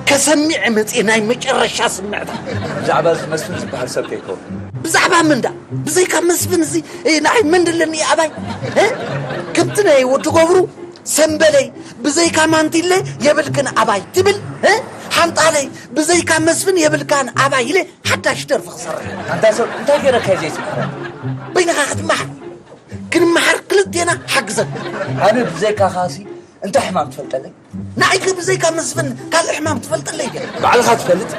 ከሰሚዐ መፅእ ናይ መጨረሻ ስምዕታ። ብዛዕባ እዚ መስፍን ዝበሃል ሰብ ከይከውን። ብዛዕባ ምንዳ? ብዘይካ መስፍን እዚ ናይ መንድልን ኣባይ ከምቲ ናይ ወዲ ገብሩ ሰምበለይ ብዘይካ ማንቲለ የብልክን ኣባይ ትብል። ሓንጣለይ ብዘይካ መስፍን የብልካን ኣባይ ኢለ ሓዳሽ ደርፊ ክሰርሕ። ኣንታ ሰብ እንታይ ገይረካ እዩ ዘይትምሓረኒ? በይንኻ ክትመሓር። ክንመሓር ክልቴና ሓግዘን። ኣነ ብዘይካኻሲ እንታይ ሕማም ትፈልጠለይ? ንዓይከ ብዘይካ መስፍን ካልእ ሕማም ትፈልጠለይ ድያ? ባዕልኻ ትፈልጥ።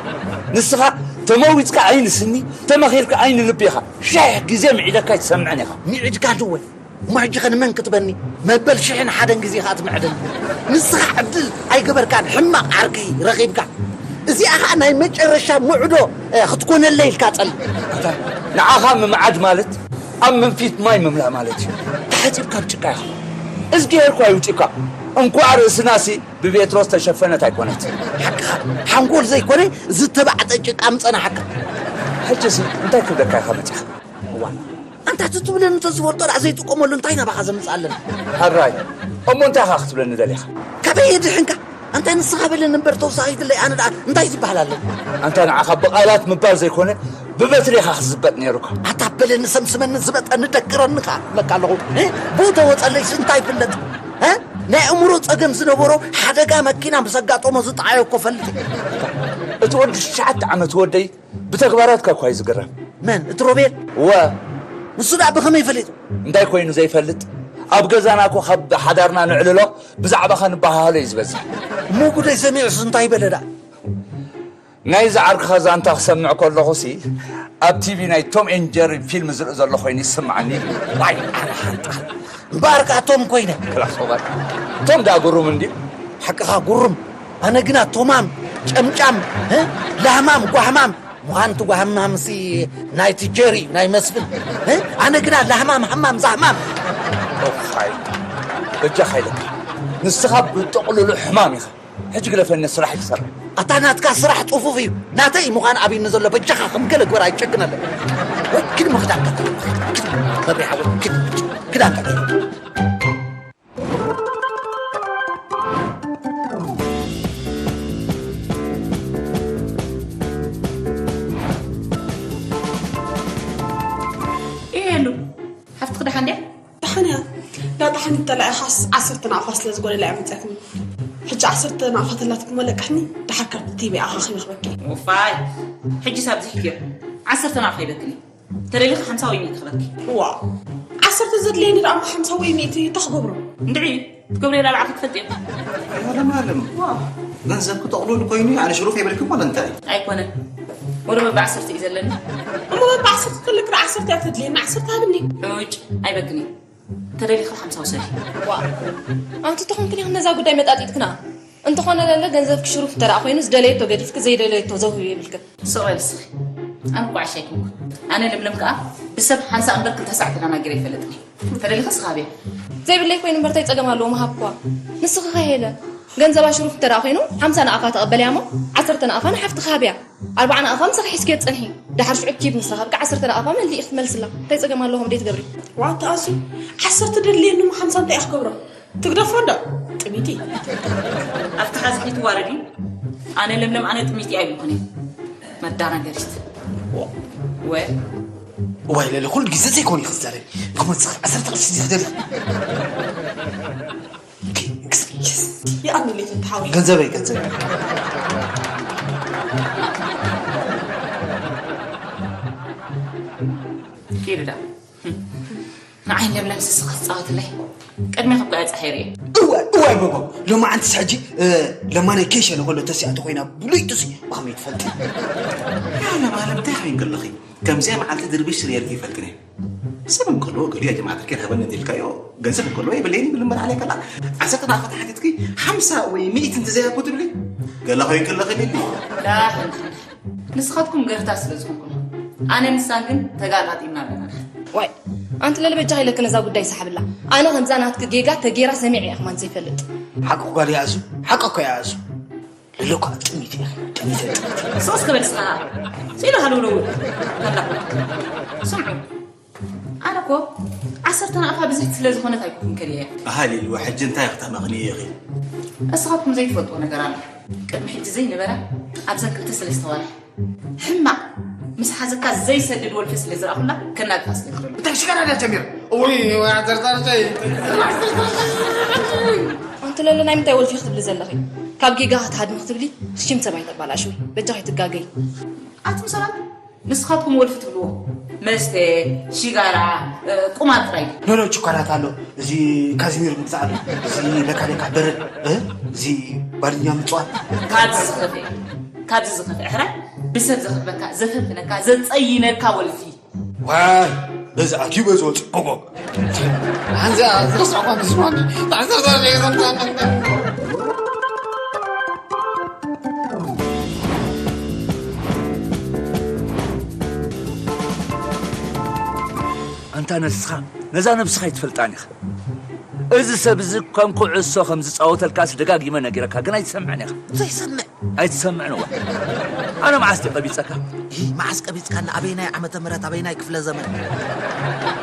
ንስኻ ተመዊፅካ ዓይኒ ስኒ፣ ተመኺርካ ዓይኒ ልቢ ኢኻ። ሽሕ ግዜ ምዒደካ ኣይትሰምዕን ኢኻ። ምዒድካ ድወ? እሞ ሕጂ ኸ ንመን ክትበኒ? መበል ሽሕን ሓደን ግዜ ኸኣ ትምዕደኒ። ንስኻ ዕድል ኣይገበርካን፣ ሕማቕ ዓርኪ ረኺብካ። እዚኣ ኸኣ ናይ መጨረሻ ምዕዶ ክትኮነለይ ኢልካ ጸል። ኣታ ንዓኻ ምምዓድ ማለት ኣብ መንፊት ማይ ምምላእ ማለት እዩ። ተሓጺብካ ኣብ ጭቃ ኢኻ። እዝግሄር እኳ ይውጺእካ። እንኳዕ ርእስናሲ ብቤትሮ ዝተሸፈነት ኣይኮነት። ሓቅኻ፣ ሓንጎል ዘይኮነ ዝተባዕጠ ጭቃ ምጸናሓካ። ሕጂሲ እንታይ ክብለካ ኢኻ መጺኻ? እዋ፣ ኣንታ እቲ ትብለኒ እንተዝፈልጦ ደኣ ዘይጥቀመሉ እንታይ ናባኻ ዘምጽእ ኣለኒ? ሕራይ፣ እሞ እንታይ ኢኻ ክትብለኒ ደሊኻ? ካበይ የድሕንካ? ኣንታ ንስኻ በለኒ እምበር ተወሳኺትለይ ኣነ ደኣ እንታይ ዝበሃል ኣለኒ? ኣንታ ንዓኻ ብቓላት ምባል ዘይኮነ ብበትሪ ኢኻ ክትዝበጥ ነይሩካ። ኣታ በለኒ ሰምስመኒ ዝበጠኒ ደቅረኒ ከኣ እብለካ ኣለኹ። እ? ብኡ ተወጸለይስ እንታይ ይፍለጥ? እ? ናይ ኣእምሮ ጸገም ዝነበሮ ሓደጋ መኪና ምስ ኣጋጠሞ ዝጠዓዮ እኮ ፈልጥ። እቲ ወዲ ትሽዓተ ዓመት ወደይ ብተግባራትካ እኳ እዩ ዝግረም። መን? እቲ ሮቤል? እወ። ንሱ ደኣ ብኸመይ ፈሊጡ? እንታይ ኮይኑ ዘይፈልጥ? ኣብ ገዛና እኮ ካብ ሓዳርና ንዕልሎ ብዛዕባኻ ንበሃሃሎ እዩ ዝበዝሕ። እሞ ጉደይ ሰሚዑስ እንታይ በለ ደኣ? ናይ ዝዓርክኻ ዛንታ ክሰምዕ ከለኹሲ ኣብ ቲቪ ናይ ቶም ኤንድ ጀሪ ፊልም ዝርኢ ዘሎ ኮይኑ ይስምዓኒ። ዋይ፣ ኣነ ሓንጣል። እምበኣር ከኣ ቶም ኮይነ። ክላስ ኦቨር። ቶም ደኣ ግሩም እንድዩ። ሓቅኻ ግሩም። ኣነ ግና ቶማም፣ ጨምጫም፣ እ? ላህማም፣ ጓህማም። ምዃን እቲ ጓህማምሲ ናይቲ ጀሪ እዩ፣ ናይ መስፍን። እ? ኣነ ግና ላህማም፣ ሃማም፣ ዛህማም። ኦፋይ። በጃኻ ኢለካ። ንስኻ ብጥቕልሉ ሕማም ኢኻ። ሕጂ ግደፈኒ ስራሕ ይሰርሕ። ኣታ ናትካ ስራሕ ጽፉፍ እዩ። ናተይ ምዃን ኣብይኒ ዘሎ በጃኻ ከም ገለ ግበር ኣይጨክነለይ። ወይ ክድ ምኽዳንካ ተለምኽ። ክድ መብሪሓ ወይ ክድ ክዳንካ ተለምኽ። ኤሉ፣ ሓፍትኺ ደሓን ድያ? ደሓን እያ። ዳጣ ሓንቲ ተላኢኻስ ዓሰርተ ናቕፋ ስለ ዝጎደላ እያ መፅያትኒ። ሕጂ ዓሰርተ ናቕፋ ተላትኪ መለቅሕኒ፣ ደሓር ካብቲ ቲቪ ኣኻኺበ ክበኪ። ውፋይ፣ ሕጂ ሳብ ዝሕክዮ ዓሰርተ ናቕፋ ይበክኒ። ተደሊኺ ሓምሳ ወይ ሚእቲ ክበኪ። ዋ፣ ዓሰርተ ዘድልየኒ ደኣ ሓምሳ ወይ ሚእቲ እንታይ ክገብሮ? እንድዒ፣ ትገብርዮ ላብዓ ክትፈልጥ እዩ። ወለማለም ገንዘብ ክጠቕሉን ኮይኑ ኣነ ሽሩፍ የብልክም ወለ እንታይ? ኣይኮነን። ወደ በባ ዓሰርተ እዩ ዘለኒ። እሞ በባ ዓሰርተ ክልክ ዓሰርተ እያ ተድልየና ዓሰርተ ሃብኒ። ውጭ ኣይበክን እዩ። ተደሊኺ ሓምሳ ውሰዲ። ዋ ኣንቲ ተኾንክን ኢኹም ነዛ ጉዳይ መጣጢጥክና። እንተኾነ ለለ ገንዘብ ክሽሩፍ እንተ ደኣ ኮይኑ ዝደለየቶ ገዲፍክ ዘይደለየቶ ዘውህብ የብልክን። ስቕ በል እስኺ። ኣነ እኮ ዓሻ ኣይኮንኩን። ኣነ ለምለም ከኣ ብሰብ ሓንሳእ እምበር ክልተ ሳዕ ተደናጊረ ኣይፈልጥን እየ። ተደሊኺ እስኺ ሃብያ። ዘይብለይ ኮይኑ እምበር እንታይ ጸገም ኣለዎ ምሃብክዋ። ንስኺ ከ ሄለ ገንዘባ ሽሩፍ እንተ ደኣ ኮይኑ ሓምሳ ንኣኻ ተቐበልያ እሞ ዓሰርተ ንኣኻ ንሓፍትኺ ሃብያ። ኣርብዓ ንኣኻ ምሳኺ ሒዝክዮ ትጸንሒ። ደሓር ሽዑ ኪድ ምስ ረኸብኪ ዓሰርተ ንኣኻ መሊእኺ ክትመልስላ። እንታይ ጸገም ኣለዎ ከምኡ ደይትገብሪ? ዋው ተኣዙ ዓሰርተ ደድልየኒ እሞ ሓምሳ እንታይ እየ ክገብሮ? ትግደፎ እንዶ ጥሚቲ። ኣብቲ ሓዝኪ ትዋረዲ። ኣነ ለምለም ኣነ ጥሚቲ ኣይብልኩን እየ። መዳናገሪት። ወ እዋይ ለለ ኩሉ ግዜ ዘይኮን እዩ ክዛረብ። ክመፅእ ዓሰርተ ቅርሺ ዝደሊ። ይኣምልት ተሓዊ ገንዘበይ ገንዘበይ። ኪድ ዳ። ንዓይ ለምለም ስስኻ ትፃወትለይ። ቅድሚ ክበአ ፀሓይ ርየ። እዋይ እዋይ በቦ ሎማዓንትስ ሕጂ ለማናይ ኬሸ ንኸሎ ተሲኣ እንተኮይና ብሉይቱሲ ብኸመይ ትፈልጢ? ለማለም እንታይ ኮይን ከለኺ ከምዚኣ መዓልቲ ድርብሽ ስርየልኪ ይፈልጥን እየ። ሰብ እንከሎ ገሊዮ ጀማዓ ትርኬት ሃበኒ እንተልካዮ ገንዘብ እንከሎ የብለይን ይብል እምበር ዓለይ ከላ ዓሰርተ ደኣ ከተሓቲትኪ ሓምሳ ወይ ሚእቲ እንተዘይሃብኩ ትብሊ ገለ ኮይን ከለኺ ልሊ ንስኻትኩም ገርታ ስለ ዝኾንኩም ኣነ ንሳን ግን ተጋጣጢምና ኣለና። ዋይ ኣንቲ ለለ በጃኺ ኢለኪ ነዛ ጉዳይ ሰሓብላ። ኣነ ከምዛ ናትኪ ጌጋ ተጌራ ሰሚዐ እየ ከማን ዘይፈልጥ። ሓቂ ጓል ይኣዙ ሓቂ እኮ ይኣዙ። ለለኳ ጥሚት እያ ጥሚት እያ ጥሚት። ሶስት ክበል ስኻ ሲሉ ሃለውለው ከላ ስምዑ ኣነ እኮ ዓሰርተ ናቕፋ ብዝሕቲ ስለ ዝኾነት ኣይኮንኩን ከልየ። ኣሃሊልዎ ሕጂ እንታይ ክተመኽንዮ ኢኺ? እስኻትኩም ዘይትፈልጥዎ ነገር ኣሎ። ቅድሚ ሕጂ ዘይነበረ ኣብዘን ክልተ ሰለስተ ዋርሒ ሕማቕ ምስ ሓዘካ ዘይሰድድ ወልፊ ስለ ዝረኣኹላ ከናግፋ ስለ ዝደለኹ። እንታይ ሽጋራ ድያ ጀሚራ? እውይ ዓሰርተ ርሰይ ኣንቲ ለለ ናይ ምንታይ ወልፊ ክትብሊ ዘለኺ? ካብ ጌጋ ክትሃድሚ ክትብሊ ሽም ሰብ ኣይተባላሽዊ። በጃኺ ትጋገይ። ኣቱም ሰባት ንስኻትኩም ወልፊ ትብልዎ መስተ፣ ሽጋራ፣ ቁማር ጥራይ ድዩ? ኖኖ ችኳላት ኣሎ፣ እዚ ካዝሚር ምግዛእ ኣሎ፣ እዚ ለካ ለካ በረድ፣ እዚ ባድኛ ምፅዋት። ካብዚ ዝኸፍአ ካብዚ ዝኸፍአ ሕራይ ብሰብ ዘኽብረካ ዘፈንፍነካ ዘፀይነካ ወልፊ። ዋይ በዚ ኣትዩ በዚ ወፅእ ጎጎ። ኣንታ ነስኻ ነዛ ነብስኻ ኣይትፈልጣን ኢኻ። እዚ ሰብ እዚ ከም ኩዕሶ ከም ዝጻወተልካስ ደጋጊመ ነጊረካ ግን ኣይትሰምዕን ኢኻ። ዘይሰምዕ ኣይትሰምዕን እዋ። ኣነ መዓስ ድየ ቀቢጸካ? ይህ መዓስ ቀቢጽካኒ? ኣበይናይ ዓመተ ምህረት ኣበይናይ ክፍለ ዘመን?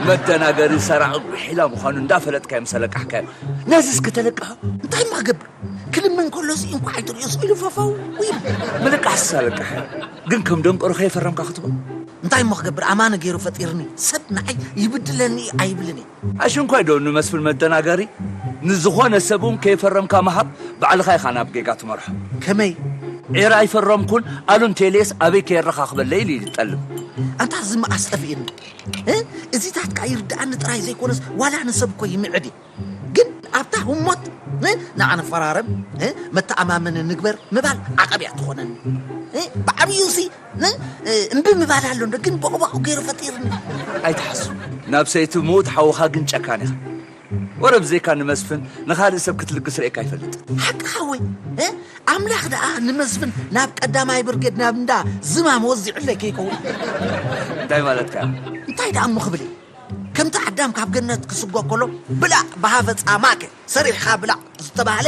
መደናገሪ ሰራቒ ጉሒላ ምዃኑ እንዳፈለጥካዮ ምስ ኣለቃሕካዮ ነዚ እስኪ ተለቅሖ። እንታይ እሞ ክገብር? ክልምን ከሎ እዚ እንኳዕ ኣይትርእዮ ስቕ ኢሉ ፈፈው ኢሉ። ምልቃሕስ ኣለቃሕ ግን ከም ደንቆሮ ከየፈረምካ ክትቦ። እንታይ እሞ ክገብር ኣማነ ገይሩ ፈጢርኒ ሰብ ንዓይ ይብድለኒ ኣይብልን እየ። ኣሽንኳይ ዶ ንመስፍን መደናገሪ ንዝኾነ ሰብ እውን ከይፈረምካ ምሃብ ባዕልኻ ኢኻ ናብ ጌጋ ትመርሖ። ከመይ? ዒራ ኣይፈረምኩን ኣሉን ቴሌስ ኣበይ ከየረኻኽበለይ ኢሉ እዩ ዝጠልብ። ኣንታ እዚ መኣስ ጠፊእኒ እዚታት ከኣ ይርድኣኒ ጥራይ ዘይኮነስ ዋላ ንሰብ እኮ ይምዕድ እዩ። ግን ኣብታ ህሞት ንዓ ንፈራረም መተኣማመኒ ንግበር ምባል ዓቐብ እያ ትኾነኒ። ብዓብዩ ሲ እምቢ ምባል ኣሎ እንዶ ግን ቦቕቦቕ ገይሩ ፈጢርኒ። ኣይትሓሱ ናብ ሰይቲ ምዉት ሓውኻ ግን ጨካን ኢኻ። ወረ ብዘይካ ንመስፍን ንኻልእ ሰብ ክትልግስ ርእየካ ኣይፈልጥን። ሓቅኻ ወይ ኣምላኽ ደኣ ንመስፍን ናብ ቀዳማይ ብርጌድ ናብ እንዳ ዝማም ወዚዑለይ ከይከውን። እንታይ ማለትካ? እንታይ ደኣ እሞ ክብል ከምቲ ኣዳም ካብ ገነት ክስጎ ከሎ ብላዕ ብሃፈ ጻማከ ሰሪሕኻ ብላዕ ዝተባህለ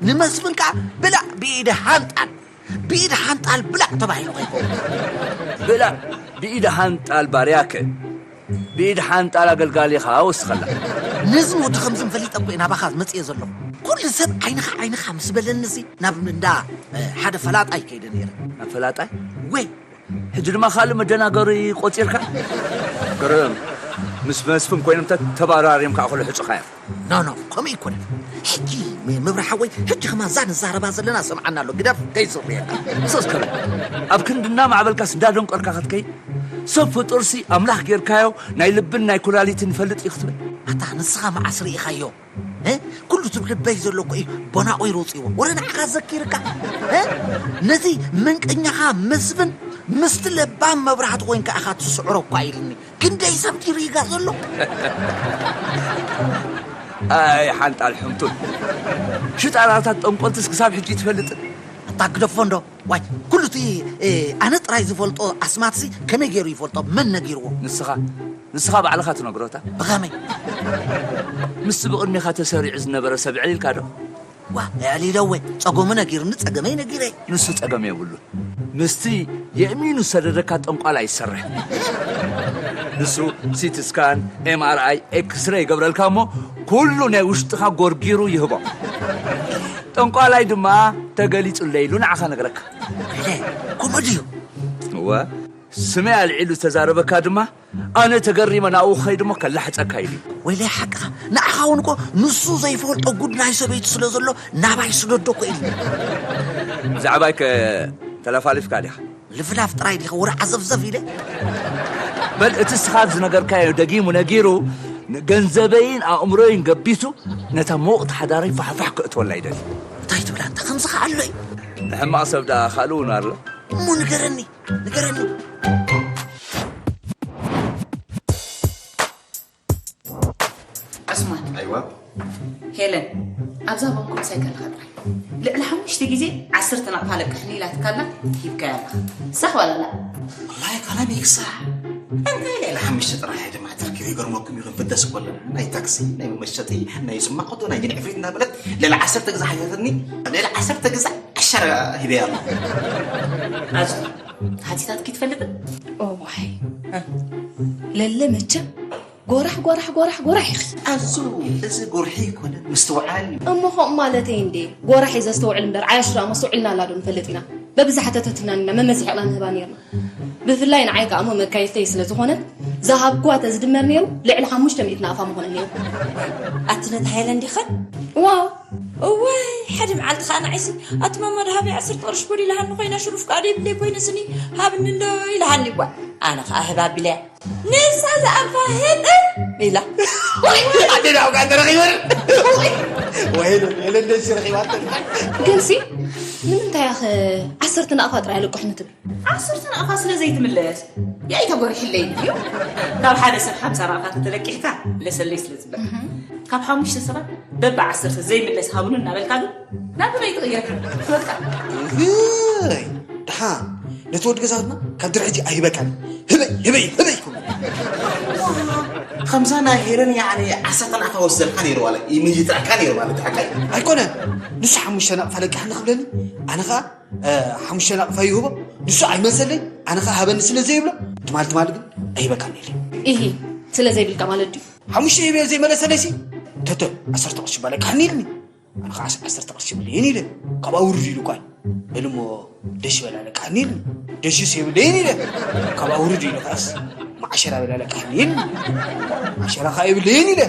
ንመስፍን ከኣ ብላዕ ብኢደ ሃንጣል ብኢድ ሓንጣል ብላዕ ተባሂሉ ከይከውን። ብላዕ ብኢድ ሓንጣል ባርያከ ብኢድ ሓንጣል ኣገልጋሊኻ ወስኸላ። ነዝን ወዲ ከምዝን ፈሊጠ እኮ እየ ናባኻ መፅየ ዘለኹ። ኩሉ ሰብ ዓይንኻ ዓይንኻ ምስ በለኒ እዚ ናብ እንዳ ሓደ ፈላጣይ ከይደ ነይረ። ናብ ፈላጣይ? ወይ ሕጂ ድማ ካልእ መደናገሪ ቆጺርካ? ግርም ምስ መስፍን ኮይኖም ተተባራርዮም ከዓ ኩሉ ሕጹኻ እዮም። ኖ ኖ ከምኡ ኣይኮነን። ሕጂ ምብራሓወይ ሕጂ ከማን እዛ ንዛረባ ዘለና ሰምዓና ኣሎ ግደፍ ከይዝርየካ። ሰስ ከበል ኣብ ክንድና ማዕበልካስ እንዳደንቆርካ ክትከይድ ሰብ ፍጡርሲ ኣምላኽ ጌርካዮ ናይ ልብን ናይ ኩላሊትን ይፈልጥ እዩ ክትብል ኣታ ንስኻ መዓስ ርኢኻዮ? እ? ኩሉ እቲ ልበይ ዘሎ እኮ እዩ ቦናቑ ይሮጽዎ። ወረ ንዓኻ ዘኪርካ? እ? ነዚ መንቀኛኻ መስፍን ምስቲ ለባም መብራህቲ ኮይንካ ኢኻ ትስዕሮ እኳ ኢልኒ። ክንደይ ሰብ ድዩ ሪጋ ዘሎ? ኣይ ሓንጣል ሕምቱል ሽጣራታት ጠንቆልትስ ክሳብ ሕጂ ትፈልጥ? ኣታ ግደፎ እንዶ። ዋይ ኩሉ እቲ ኣነ ጥራይ ዝፈልጦ ኣስማትሲ ከመይ ገይሩ ይፈልጦ? መን ነጊርዎ? ንስኻ ንስኻ ባዕልኻ ትነግሮታ። ብኸመይ? ምስቲ ብቕድሜኻ ተሰሪዑ ዝነበረ ሰብ ዕሊልካ ዶ? ዋ ኣዕሊለወ ጸገሙ ነጊሩኒ ጸገመይ ነጊረ። ንሱ ጸገም የብሉ። ምስቲ የእሚኑ ዝሰደደካ ጠንቋላ ይሰርሕ። ንሱ ሲቲ ስካን፣ ኤምኣርኣይ፣ ኤክስረ ይገብረልካ እሞ ኩሉ ናይ ውሽጥኻ ጎርጊሩ ይህቦ። ጠንቋላይ ድማ ተገሊጹለይ ኢሉ ንዓኻ ነግረካ። ኮመድዩ እወ ስመይ ኣልዒሉ ዝተዛረበካ ድማ ኣነ ተገሪመ ናብኡ ክኸይድ እሞ ከላሕፀካ ኢሉ እዩ። ወይለይ ሓቅኻ ንዓኻ እውን እኮ ንሱ ዘይፈልጦ ጉድ ናይ ሰበይቱ ስለ ዘሎ ናባይ ስደዶ እኮ ኢሉ። ብዛዕባይ ከ ተለፋሊፍካ ዲኻ? ልፍላፍ ጥራይ ዲኻ ወረ ዓዘፍዘፍ ኢለ። በል እቲ ስኻ ዝነገርካዮ ደጊሙ ነጊሩ ገንዘበይን ኣእምሮይን ገቢቱ ነታ መውቕቲ ሓዳረይ ፋሕፋሕ ክእትወላ ይደሊ። እንታይ ትብላ እንተ ከምዚ ከ ኣሎ እዩ። ንሕማቕ ሰብ ደኣ ካልእ እውን ኣሎ። እሞ ንገረኒ ንገረኒ። ዑስማን፣ ኣይዋ ሄለን፣ ኣብዛ ባንኮ ምሳይ ከለኻ ጥራይ ልዕሊ ሓሙሽተ ግዜ ዓሰርተ ናቕፋ ለቅሕኒ ኢላትካ ኣላ፣ ሂብካያ ኣለኻ። ሳሕ ዋላ ላእ? ወላሂ ካላ ነይክሳሕ እንታይ ልዕሊ ሓሙሽተ ጥራይ ድማ ትርክብ ይገርመኩም እዩ። ክንፍደስ እኮ ኣለና ናይ ታክሲ ናይ መመሸጢ ናይ ጽማቕ ዶ ናይ ጅን ዕፍሪት እናበለት ልዕሊ ዓሰርተ ግዜ ሓቲታትኒ። ልዕሊ ዓሰርተ ግዜ ዓሻ ሂበያ ኣለኹ። ኣዝዩ ሓቲታትኪ ትፈልጥን? እዋይ ለለ መቸም ጎራሕ ጎራሕ ጎራሕ ጎራሕ ኢኺ። ኣዙ እዚ ጎርሒ ኣይኮነን ምስትውዓል እዩ። እሞ ከምኡ ማለተይ እንድየ። ጎራሕ እዩ ዘስተውዕል እምበር ዓያሹ ደኣ እሞ ኣስተውዒልና ኣላ ዶ ንፈልጥ ኢና። በብዝሓተተትናን ኢና መመዚሕቕና ንህባ ነይርና። ብፍላይ ንዓይ ከኣ እሞ መካየድተይ ስለ ዝኾነት ዝሃብክዋ ተዝድመር ነይሩ ልዕሊ ሓሙሽተ ሚእቲ ናቕፋ ምኾነ ነይሩ። ኣቲ ነታ ሄለን ዲኽን? ዋው እዋይ ሓደ መዓልቲ ከኣ ንዓይሲ ኣቲ ማማ ደሃበይ ዓሰርተ ቅርሺ ጎዲላሃኒ ኮይና ሽሩፍ ከኣ ደይብለይ ኮይነ ስኒ ሃብኒ እንዶ ኢላሃኒ እኳ ኣነ ከኣ ህብ ኣቢለያ ንሳ ዝኣንፋ ህጥም ኢላ ኣዴና ኣውቃ እንተ ረኺበን ወይሉ የለንደሲ ረኺባተን ግንሲ ንምንታይ ኣኸ ዓሰርተ ናቕፋ ጥራይ ኣለቅሕኒ ትብል ዓሰርተ ናቕፋ ስለ ዘይትምለስ ያይ ተጎሪሕለይ እዩ ካብ ሓደ ሰብ ሓምሳ ናቕፋ ተተለቂሕካ ለሰለይ ስለ ዝብለካ ካብ ሓሙሽተ ሰባት በቢ ዓሰርተ ዘይምለስ ሃብኑ እናበልካ ግን ናብ በይ ትቕየር በቃ እህይ፣ ደሓን ነቲ ወዲ ገዛውትና ካብ ድርሕጂ ኣይበቃን። ህበይ ህበይ ህበይ ክብሉ። ከምዛ ናይ ሄለን ያዕኒ ዓሰርተ ናቕፋ ወስደልካ ነይሩ ዋለ ይምይጥዕካ ነይሩ ማለት ሓቀይ። ኣይኮነን። ንሱ ሓሙሽተ ናቕፋ ለቅሕኒ ክብለኒ ኣነ ኸዓ እ፣ ሓሙሽተ ናቕፋ ይህቦ። ንሱ ኣይመሰለይ ኣነ ኸዓ ሃበኒ ስለ ዘይብሎ ትማል ትማል ግን ኣይበቃን ኢለ። ኢሂ ስለ ዘይብልካ ማለት ድዩ? ሓሙሽተ ሂበዮ ዘይመለሰለይሲ ተተ ዓሰርተ ቅርሺ እባ ለቅሕኒ ኢልኒ። ኣነ ኸዓ ዓሰርተ ቅርሺ የብለይን ኢለ ካብ ኣውርድ ኢሉ እኳ እዩ። በል እሞ ደሽ በል ኣለቅሓኒ ኢልኒ። ደሽስ የብለይን ኢለ ካብ ኣውርድ ኢሉ ኸዓስ መዓሸራ በል ኣለቅሓኒ ኢልኒ። መዓሸራ ኸዓ የብለይን ኢለ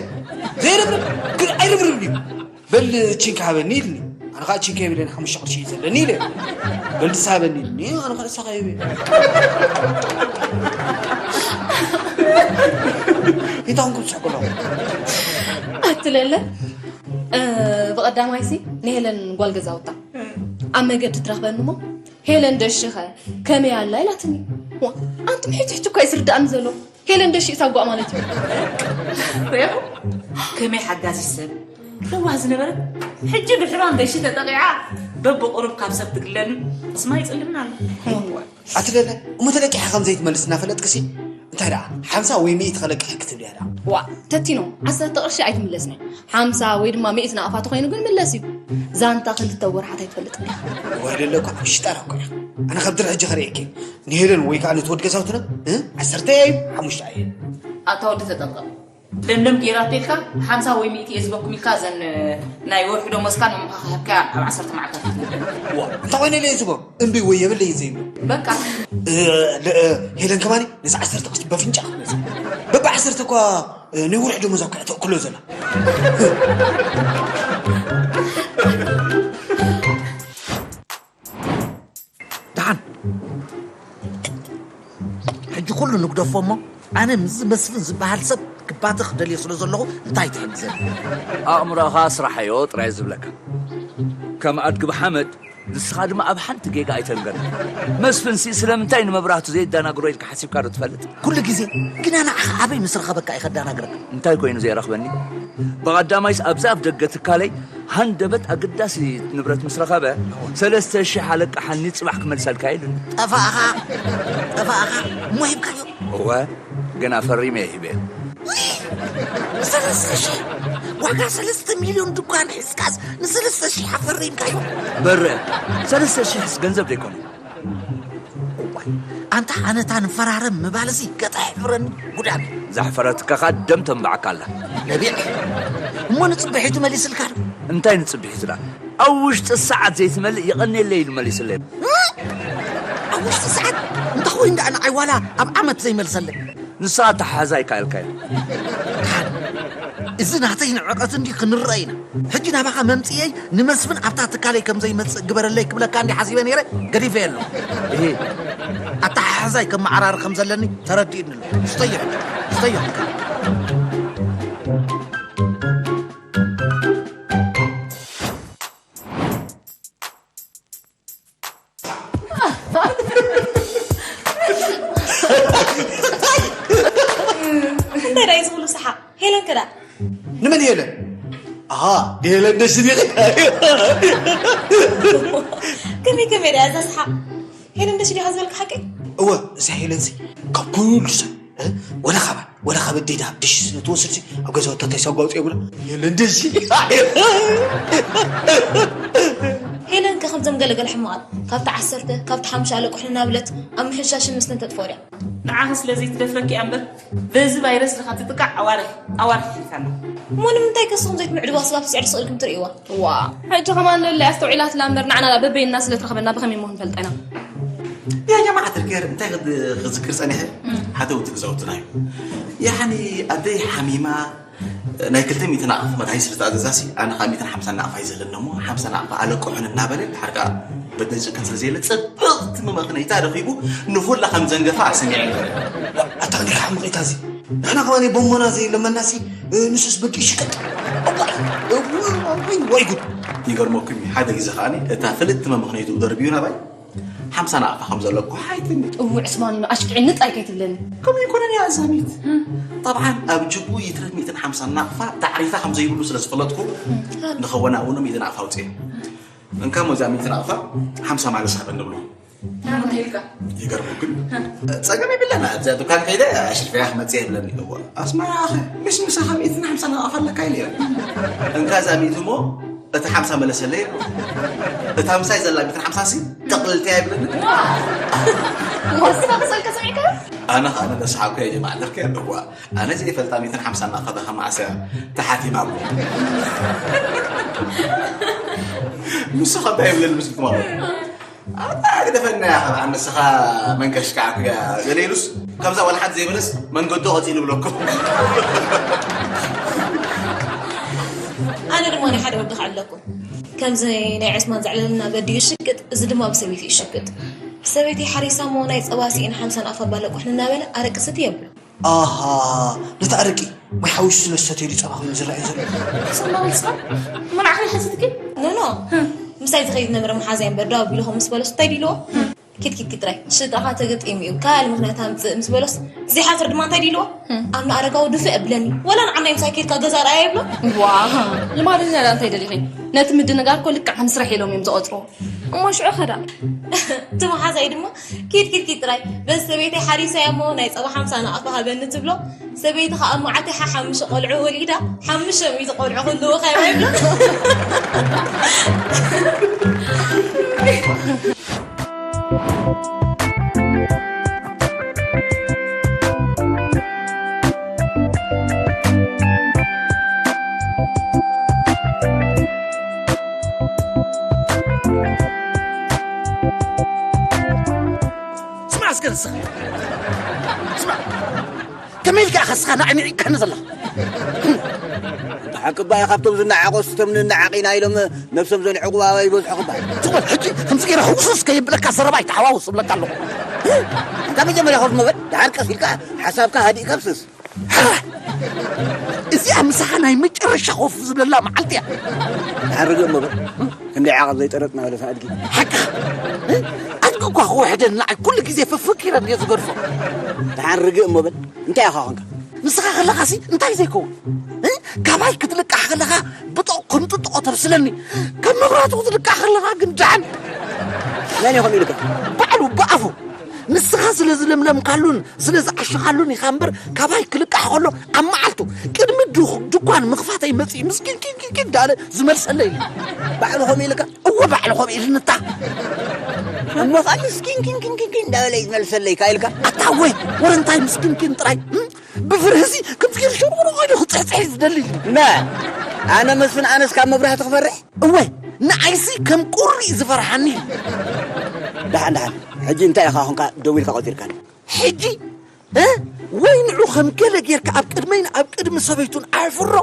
ዘይርብርብ ግን ኣይርብርብ ድዩ? በል ቺንካ ሃበኒ ኢልኒ። ኣነ ኸዓ ቺንካ የብለይን ሓሙሽተ ቅርሺ እዩ ዘለኒ ኢለ። በል ንሳ ሃበኒ ኢልኒ ኣነ ኸዓ ንሳኻ ሂበ። እንታይ ኮንኩም ትስሕቁ ኣለኹም? ኣትለለ ብቐዳማይሲ ንሄለን ጓል ገዛውታ ኣብ መገዲ ትረኽበኒ እሞ ሄለን ደሽኸ ከመይ ኣላ ኢላትኒ። ዋ ኣንቱም ሕጂ ሕጂ እኳ እዩ ዝርድኣኒ ዘሎ ሄለን ደሺ እሳ ጓእ ማለት እዩ። ሪኢኹም ከመይ ሓጋዚት ሰብ ለዋህ ዝነበረት ሕጂ ብሕማም ደሺ ተጠቒዓ በብቑሩብ ካብ ሰብ ትግለልን ቅስማ ይጽልምና ኣሎ። ኣቲ ለለ እሞ ተለቂሐ ከም ዘይትመልስ እናፈለጥክሲ እንታይ ደኣ ሓምሳ ወይ ሚእቲ ከለቅሐ ክትብል እያ ደኣ። ዋእ ተቲኖ ዓሰርተ ቅርሺ ኣይትምለስን እያ ሓምሳ ወይ ድማ ሚእቲ ናቕፋ ተኾይኑ ግን ምለስ እዩ። ዛንታ ክልተ ወርሓት ኣይትፈልጥን ኢኻ። እዋይ ለለ እኮ ሽጣራ እኮ እያ። ኣነ ካብ ድረ ሕጂ ከርእየኪ ንሄለን ወይ ከዓ ነቲ ወድ ገዛውትና እ ዓሰርተ እያ እዩ ሓሙሽተ እየ። ኣታ ወዲ ተጠንቀቕ። ለምለም ገይራቶ ኢልካ ሓምሳ ወይ ሚእቲ እየ ዝበኩም ኢልካ እዘን ናይ ወርሒ ደሞዝካ ንእሙኻ ክህብካ ኣብ ዓሰርተ መዓልታት ክትውድእ። ዋ እንታይ ኮይነ ኢለ እየ ዝቦ እምቢ ወይ የብለይን ዘይብሎ። በቃ። ሄለን ከማኒ ነዚ ዓሰርተ ቅርሺ በፍንጫ ክትመጽእ በቢ ዓሰርተ እኳ ናይ ወርሒ ደሞዛ እኳ እያ ተእክሎ ዘላ። ደሓን ሕጂ ኩሉ ንግደፎ እሞ ኣነ ምስዚ መስፍን ዝበሃል ሰብ ባትኽ ደልየ ስለ ዘለኹ እንታይ ትሕግዘኒ? ኣእምሮኻ ስራሓዮ ጥራይ ዝብለካ። ከም ኣድጊ ብሓመድ፣ ንስኻ ድማ ኣብ ሓንቲ ጌጋ ኣይተንገር። መስፍንሲ ስለምንታይ ንመብራህቱ ዘየዳናግሮ ኢልካ ሓሲብካ ዶ ትፈልጥ? ኩሉ ግዜ ግና ንዓኻ ኣበይ ምስ ረኸበካ እዩ ከዳናግረካ? እንታይ ኮይኑ ዘይረኽበኒ? ብቐዳማይስ ኣብዚ ኣፍ ደገ ትካለይ ሃንደበት ኣገዳሲ ንብረት ምስ ረኸበ፣ ሰለስተ ሽሕ ኣለቃ ሓኒ ጽባሕ ክመልሰልካ ኢሉኒ። ጠፋእኻ፣ ጠፋእኻ፣ እሞ ሂብካዮ? እወ፣ ገና ፈሪመ እየ ሂበ። ውይ! ሰለስተ ሽሕ! ዋጋ ሰለስተ ሚልዮን ድኳን ሒዝካስ ንሰለስተ ሽሕ ኣፈሪምካዮ? በረ፣ ሰለስተ ሽሕስ ገንዘብ ዶ ኣይኮነን? እዋይ፣ ኣንታ ኣነታ ንፈራረም ምባልሲ ገጠ ሕብረኒ ጉዳሚ። ዛሕፈረትካ ኸኣ ደም ተንብዓካ ኣላ። ነቢዕ፣ እሞ ንጽብሒቱ መሊስልካ ዶ? እንታይ ንጽብሒቱ ደኣ? ኣብ ውሽጢ ሰዓት ዘይትመልእ የቐንየለይ ኢሉ መሊስለይ። ኣብ ውሽጢ ሰዓት? እንታይ ኮይኑ ደኣ ንዓይ ዋላ ኣብ ዓመት ዘይመልሰለይ? ንስኻ ኣተሓሕዛ ኣይከኣልካዮ። ካን፣ እዚ ናተይ ንዕቀት እንዲ ክንረአ ኢና። ሕጂ ናባኻ መምጽኤይ ንመስፍን ኣብታ ትካለይ ከም ዘይመጽእ ግበረለይ ክብለካ እንዲ ሓሲበ ነይረ፣ ገዲፈ የሎ። እሂ፣ ኣተሓሕዛይ ከመዓራሪ ከም ዘለኒ ተረዲእኒ ኣሎ። ስተዮ፣ ስተዮ። እንታይ ደኣ እዩ ዝብሉ ሰሓቕ? ሄለን ከ ደኣ? ንመን ሄለን? ኣሃ፣ ንሄለን ደስ ዲኺ? ከመይ ከመይ ደኣ እዛ ሰሓቕ? ሄለን ደስ ዲኻ ዝበልካ ሓቂ? እወ፣ እዛ ሄለንሲ ካብ ኩሉ ሰብ፣ እ፣ ወላ ካባ፣ ወላ ካብ ኣዴና ደሽ ትወስድሲ ኣብ ገዛውታ እንታይ ሰጓውፂ የብላ? ሄለን ደስ ሄለን ከ ከምዞም ገለገለ ሕማቓት ካብቲ ዓሰርተ ካብቲ ሓሙሽተ ኣለቁሕኒ እናበለት ኣብ ምሕሻሽን ምስተን ተጥፍኦ ድያ? ንዓኺ ስለ ዘይትደፍረኪ እያ እምበር፣ በዚ ቫይረስ ድኻ ትጥቃዕ ኣዋርሕ ኣዋርሕ ኣሕሊፋ ኣላ። እሞ ንምንታይ ከስኹም ዘይትምዕድዋ ስጋብ ትስዕር ስቕ ኢልኩም ትርእይዋ? ዋ፣ ሕጂ ከማን ለለ ኣስተውዒላትላ እምበር፣ ንዓና ደኣ በበይንና ስለ ትረኽበና ብኸመይ እሞ ክንፈልጣ ኢና? ያ ጀማዓት ልከይር እንታይ ክድ- ክዝክር ጸኒሐ? ሓደ ውቲ ገዛውትና እዩ። ያኒ ኣደይ ሓሚማ ናይ ክልተ ሚእቲ ናቕፋ መድሃኒት ስለ ዝተኣዘዛሲ፣ ኣነ ኸዓ ሚእትን ሓምሳን ናቕፋ እዩ ዘለኒ እሞ፣ ሓምሳ ናቕፋ ኣለቅሑን እናበለ፣ ድሓር ከኣ በደል ጭክን ስለ ዘየለ፣ ጽብቕቲ መመኽነይታ ረኺቡ ንኹላ ከም ዘንገፋ ኣሰሚዐ ነይረ። ኣታ ክንደይ ሓምቕ እታ እዚ። ንሕና ከማን ቦሞና ዘይለመናሲ፣ ንሱስ በጊዕ ሽቅጥ። እዋይ፣ እዋይ፣ ወይ ጉድ። ይገርመኩም እዩ፣ ሓደ ግዜ ከኣኒ እታ ፍልጥቲ መመኽነይትኡ ደርብዩ ናባይ፣ ሓምሳ ናቕፋ ከም ዘለኩ ሓይትኒ። እው ዕስማኒኖ፣ ኣሽኪዕኒ ጣይ ከይትብለኒ። ከምኡ ይኮነን እያ ኣዛሚት። ጠብዓን ኣብ ጅቡ ይትረፍ ሚእትን ሓምሳን ናቕፋ ዳዕሪታ ከም ዘይብሉ ስለ ዝፈለጥኩ፣ ንኸወናውኑ ሚእቲ ናቕፋ ኣውፅኤ። እንካ ሞዛ ሚእቲ ናቕፋ ሓምሳ ማለት ሃበን ንብሎ። ኣነ እንታይ ኢልካ? ይገርመኩም። ጸገም የብለና። ኣብዛ ዱካን ከይደ ኣሽርፍያ ክመጽእ የብለኒ። እወ፣ ኣስመራ ኣኸ፣ ምስ ምሳኻ ሚእትን ሓምሳን ኣቕፋ ኣለካ ኢለዮ። እንካ እዛ ሚእቲ እሞ፣ እቲ ሓምሳ መለሰለይ። እታ ምሳይ ዘላ ሚእትን ሓምሳን ሲ፣ ጠቕልልተያ የብለኒ። ወስኻ ክሰልከ ሰሚዕካ? ኣነ ኸኣ ነደስሓኩ እየ ጀማዓ ደርክ ኣለዋ። ኣነ ዘይፈልጣ ሚእትን ሓምሳን ኣቕፋ ከማዕሰያ ተሓቲማ እኮ። ንስኻ እንታይ የብለኒ ምስልኩም ኣቕፋ? ኣታ ግደፈና ኢኻ፣ በዓል ንስኻ መንቀሽቃዕ እኮ እያ ገለ ኢሉስ፣ ከምዛ ዋላ ሓንቲ ዘይበለስ መንገዱ ቀጺሉ ይብለኩም። ኣነ ድማ ናይ ሓደ ወዲ ከዓ ኣለኩ። ከምዚ ናይ ዕስማን ዘዕለልና በዲኡ ይሽቅጥ፣ እዚ ድማ ብሰበይቲ ይሽቅጥ። ሰበይቲ ሓሪሳ እሞ ናይ ጸባ ስኢን ሓምሳን ኣፋ ባለቁሕን እናበለ ኣረቂ ስቲ የብሎ። ኣሃ፣ ነቲ ኣረቂ ማይ ሓዊሱ ስለ ዝሰተየ ድዩ ጸባ ኮይኑ ዝረኣይ ዘሎ? ሰማ መልስኻ? መናዕኻ ይሓዝትኪ? ኖ፣ ኖ። ምሳይ ዝኸይድ ነበረ መሓዛይ እምበር ደው ኣቢሉ ከምኡ ምስ በለስ እንታይ ድልዎ? ኪድ፣ ኪድ፣ ኪድ ጥራይ። ሽጣኻ ተገጢሙ እዩ። ካልእ ምኽንያት ኣምጽእ ምስ በለስ ዘይሓፍር ድማ እንታይ ድልዎ? ኣምና ኣረጋዊ ድፍእ ኣብለኒ። ወላ ንዓናይ ምሳይ ኬድካ ገዛ ረኣያ ይብሎ? ዋ፣ ልማደኛ ደኣ እንታይ ደሊኺ? ነቲ ምድንጋር እኮ ልክዕ ከም ስራሕ ኢሎም እዮም ዝቖጽርዎ። እሞ ሽዑ ኸ ደኣ? እቲ መሓዛይ ድማ ኪድ ኪድ ኪድ ጥራይ በዚ ሰበይተይ ሓሪሰያ እሞ ናይ ጸባ ሓምሳ ናቕፋ ሃበኒ ትብሎ። ሰበይቲ ኸኣ ኣብ መዓልቲ ሓ ሓሙሽተ ቆልዑ ወሊዳ ሓሙሽተ ሚእቲ ቆልዑ ክህልውኻ እዮም ይብሎ። ስማዕ እስከ ንስኻ። ስማዕ። ከመይ ኢልካ ኢኻ ንስኻ ንዓይ ንዒቕካኒ ዘለኻ? ብሓቂ እባ ካብቶም ዝነዓቑስ እቶም ንነዓቕ ኢና ኢሎም ነብሶም ዘንዕቑ ኣበይ ይበዝሑ ክበሃል። ትቕበል ሕጂ ከምዚ ገይረ ህውስውስ ከየብለካ ዘረባ ኣይተሓዋውስ እብለካ ኣለኹ። ካብ መጀመርያ ኮፍ ምበል፣ ደሓር ቀስ ኢልካ ሓሳብካ ሃዲእካ ፍስስ። እዚኣ ምሳኻ ናይ መጨረሻ ኮፍ ዝብለላ መዓልቲ እያ። ድሓን ርግእ እሞ በል። ክንደይ ዓቐብ ዘይጠረጥና በለሳ ኣድጊ። ሓቅኻ። ኣድጊ እኳ ክውሕደኒ ንዓይ ኩሉ ግዜ ፍፍክ ኢለ እንድየ ዝገድፎ። ድሓን ርግእ እሞ በል። እንታይ ኢኻ ኾንካ? ንስኻ ከለኻሲ እንታይ ዘይከውን? እ? ካባይ ክትልቃሕ ከለኻ ብጥቕ ከም ጥጥቖ ተብስለኒ። ከም መብራቱ ክትልቃሕ ከለኻ ግን ደሓን። መን እዩ ከምኡ ኢሉካ? ባዕሉ ብኣፉ። ንስኻ ስለ ዝለምለምካሉን ስለ ዝዓሸኻሉን ኢኻ እምበር፣ ካባይ ክልቃሕ ከሎ ኣብ መዓልቱ ቅድሚ ድኹ-፣ ድኳን ምኽፋተይ መጺኡ ምስኪን ኪን ኪን ኪን እንዳለ ዝመልሰለይ ኢሉ። ባዕሉ ከምኡ ኢልካ? እወ፣ ባዕሉ ከምኡ ኢልንታ። እሞ ኸኣ ምስኪን ኪን ኪን ኪን ኪን እንዳበለ እዩ ዝመልሰለይ ኢካ ኢልካ? ኣታ ወይ፣ ወረ እንታይ ምስኪን ኪን ጥራይ፣ እም? ብፍርህሲ ከም ፍየል ሽሩሩ ኮይኑ ክጽሕጽሕ እዩ ዝደሊ። መ-፣ ኣነ መስፍን፣ ኣነስ ካብ መብራህቲ ክፈርሕ? እወ፣ ንዓይሲ ከም ቁሪ እዩ ዝፈርሓኒ። ደሓን፣ ደሓን። ሕጂ እንታይ ኢኻ ኹንካ ደው ኢልካ ቆጺርካኒ? ሕጂ፣ እ? ወይ ንዑ ከም ገለ ጌርካ ኣብ ቅድመይን ኣብ ቅድሚ ሰበይቱን ኣሕፍሮ፣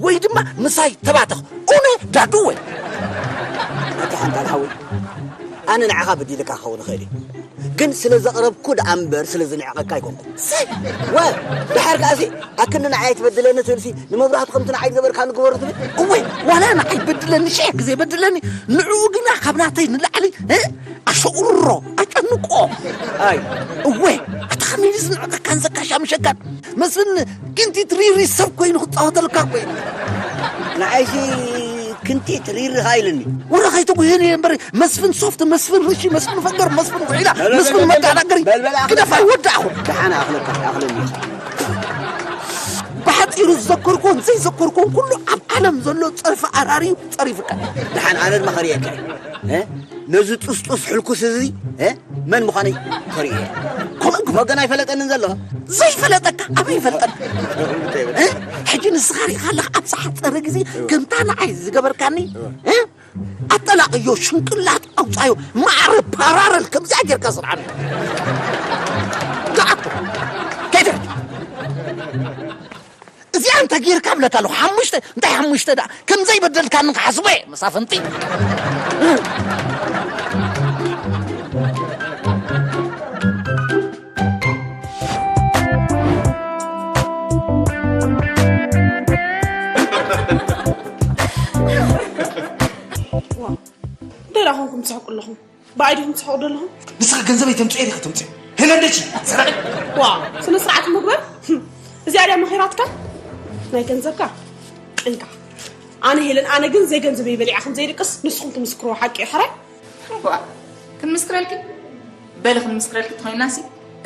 ወይ ድማ ምሳይ ተባተኽ። ኡነ ዳዱ ወይ። ኣታ ሓንታል ሓወይ፣ ኣነ ንዓኻ በዲልካ ክኸውን እኽእል እየ። ግን ስለ ዘቕረብኩ ደኣ እምበር ስለ ዝንዕቐካ ኣይኮንኩን። ሰይ! ወ-፣ ደሓር ከኣሲ፣ ኣክንዲ ንዓይ ትበድለኒ ትብልሲ፣ ንመብራህቱ ከምቲ ንዓይ ዝገበርካኒ ግበሮ ትብል? እወይ፣ ዋላ ንዓይ በድለኒ፣ ሽሕ ግዜ በድለኒ፣ ንዕኡ ግና ካብ ናተይ ንላዕሊ፣ እ? ኣሸቑርሮ፣ ኣጨንቆ። ኣይ። እወ፣ ኣታ ከመይ ዝንዕቐካን ዘካሻምሸካን? መስፍን ክንቲት ሪሪ ሰብ ኮይኑ ክጻወተልካ እኮ እዩ። ንዓይሲ ክንቲት ሪሪ ሃይልኒ። ወረ ከይትጉህን እየ እምበር፣ መስፍን ሶፍት፣ መስፍን ርሺ፣ መስፍን ፈገር፣ መስፍን ጉሒላ፣ ለ-፣ ለ-፣ መስፍን ለ-፣ ለ-፣ መጋዳገሪ። በል፣ በል፣ ኣኽለካ። ግደፋ ይወዳእኹ። ደሓን ኣኽለካ፣ ኣኽለኒ። ብሓጺሩ ዝዘከርኩን ዘይዘከርኩን ኩሉ ኣብ ዓለም ዘሎ ጸርፊ ኣራርዩ ጸሪፉካ። ደሓን ኣነ ድማ ከርእየካ እየ። እ? ነዚ ጥስጡስ ሕልኩስ እዚ፣ እ? መን ምዃነይ ከርእየ። ከምኡ ግበ። ወገን ኣይፈለጠንን ዘሎ። ዘይፈለጠካ ኣበይ ይፈልጠካ? እ? ሕጂ ንስኻ ሪኢኻ ኣለኻ ኣብ ዝሓጸረ ግዜ ከምታ ንዓይ ዝገበርካኒ፣ እ? ኣጠላቕዮ፣ ሽንቅላት ኣውጻዮ፣ ማዕረ ፓራረል ከምዚኣ ጌርካ ስርዓኒ። ደኣ ከይደ። እዚኣ እንተ ጌርካ እብለካ ኣለኹ። ሓሙሽተ፣ እንታይ ሓሙሽተ ደኣ? ከም ዘይበደልካኒ ክሓስቦ እየ፣ መሳፍንቲ። ዋ፣ እንታይ ደኣ ኾንኩም ትስሕቁ ኣለኹም? ብኣይ ዲኹም ትስሕቁ ዘለኹም? ንስኻ ገንዘበይ ተምጽኦ ዲኻ ተምጽኦ? ሄለን ደች ሰራቂ። ዋ፣ ስነ ስርዓት ምግበር። እዚኣ ድያ መኺራትካ? ናይ ገንዘብካ? እንካ። ኣነ ሄለን፣ ኣነ ግን ዘይገንዘበይ በሊዓ ከም ዘይድቅስ ንስኹም ትምስክርዎ ሓቂ እዩ፣ ሕራይ? እምቧ፣ ክንምስክረልኪ? በሊ ክንምስክረልኪ ተኾይንናሲ፣